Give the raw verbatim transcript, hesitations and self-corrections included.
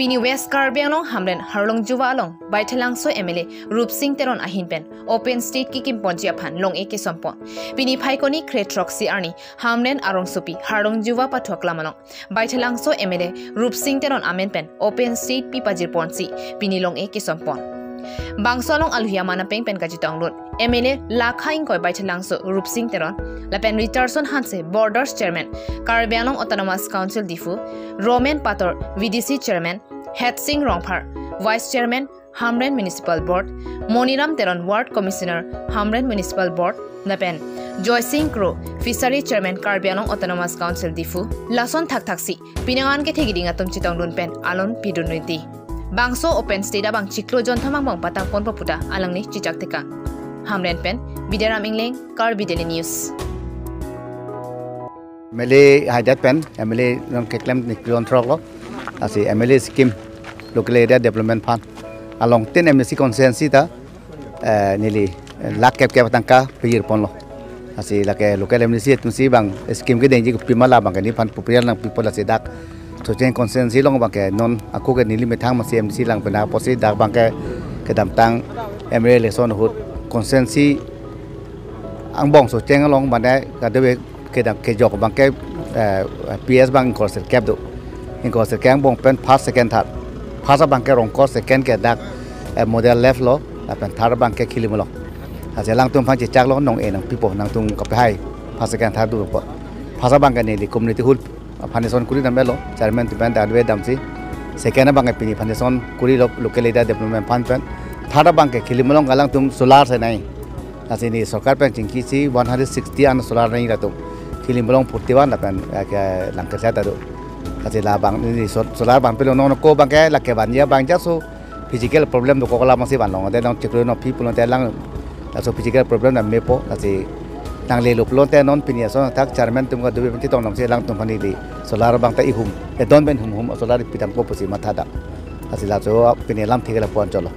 Pini West Karbi Anglong Hamren Harlongjuva along Baithalangso M L A Rupsing Teron ahin pen open stage kekim ponji aphan long-e kesom pon. Pini Phaikuni kre throksi arni Hamren arongsopi Harlongjuva pathok lam along Baithalangso M L A Rupsing Teron amen pen open stage pi pajir ponsi pini long-e kesom pon. Bangso along aluhi aman apeng pen kachetongdun M L A lakha ingkoi Baithalangso Rupsing Teron, lapen Richardson Hanse, Borders Chairman, Karbi Anglong Autonomous Council Diphu, Roman Pator, V D C Chairman, Hetsing Rongphar, Vice Chairman, Hamren Municipal Board, Moniram Teron, Ward Commissioner, Hamren Municipal Board, lapen Joysing Kro, Fishery Chairman, Karbi Anglong Autonomous Council Diphu, lason thakthaksi pinangan kethek iding atum chetongdun pen alon pidun rinti. Bangso open stage abang chiklo jon thom angbong patang ponpo puta alangli chechak tekang. Hamren pen Bidaram Ingleng, Karbi Daily News. M L A haidet pen M L A non keklem ni kron throk lo. Lasi M L A scheme, Local Area Development Fund along tin M A C constituency ta, eh, neli, eh, lakh kep kep tangka pejir ponlo. Lasi lake local M A C atumsi bang scheme kedengji kopima la bang ke nephan puprial nangpipo, lasi dak Socheng constituency along bang ke non ako ke neli methang masi M A C lang pena pusi dak bang ke kedamtang M L A election ahut constituency angbong Socheng along mane kadokave kedam kejok bang ke, eh, P S bang ingkoi sirkep do. Ingkoi sirkep angbong pen first, second, third. First bang ke Rongkor, second ke dak, eh, Model Left lo, lapen third bang ke Khilimulong. Lasi alangtum aphan chechak lo, nong-e nangpipo, nangtum kapehai first, second, third dopo. First bang ke neli community hall foundation kuri damlo, chairman atum pen dak dave damsi. Second bang ke pini foundation kurilo Local Area Development Fund pen. Third bang ke Khilimulong alangtum solar si nai. Lasi neli sorkar pen chingkisi one hundred sixty an solar nai latum. Khilimulong forty one lapen, eh, ke Langkersa ta do. Lasi la bang neli sol-, solar bang pilo non ako bang ke lake vanji abang jaso physical problem dokok alam si vanlong. Ante nang chiklo no pi pulote lang laso physical problem na mepo, lasi nang lelo pulote non pini ason thak chairman atum kadokave pen chetong nangsi alangtum aphan neli solar bang ta ihum, edon pen hum hum solar pidampo pusi matha dak. Lasi laso pini alam thik la pon cholo.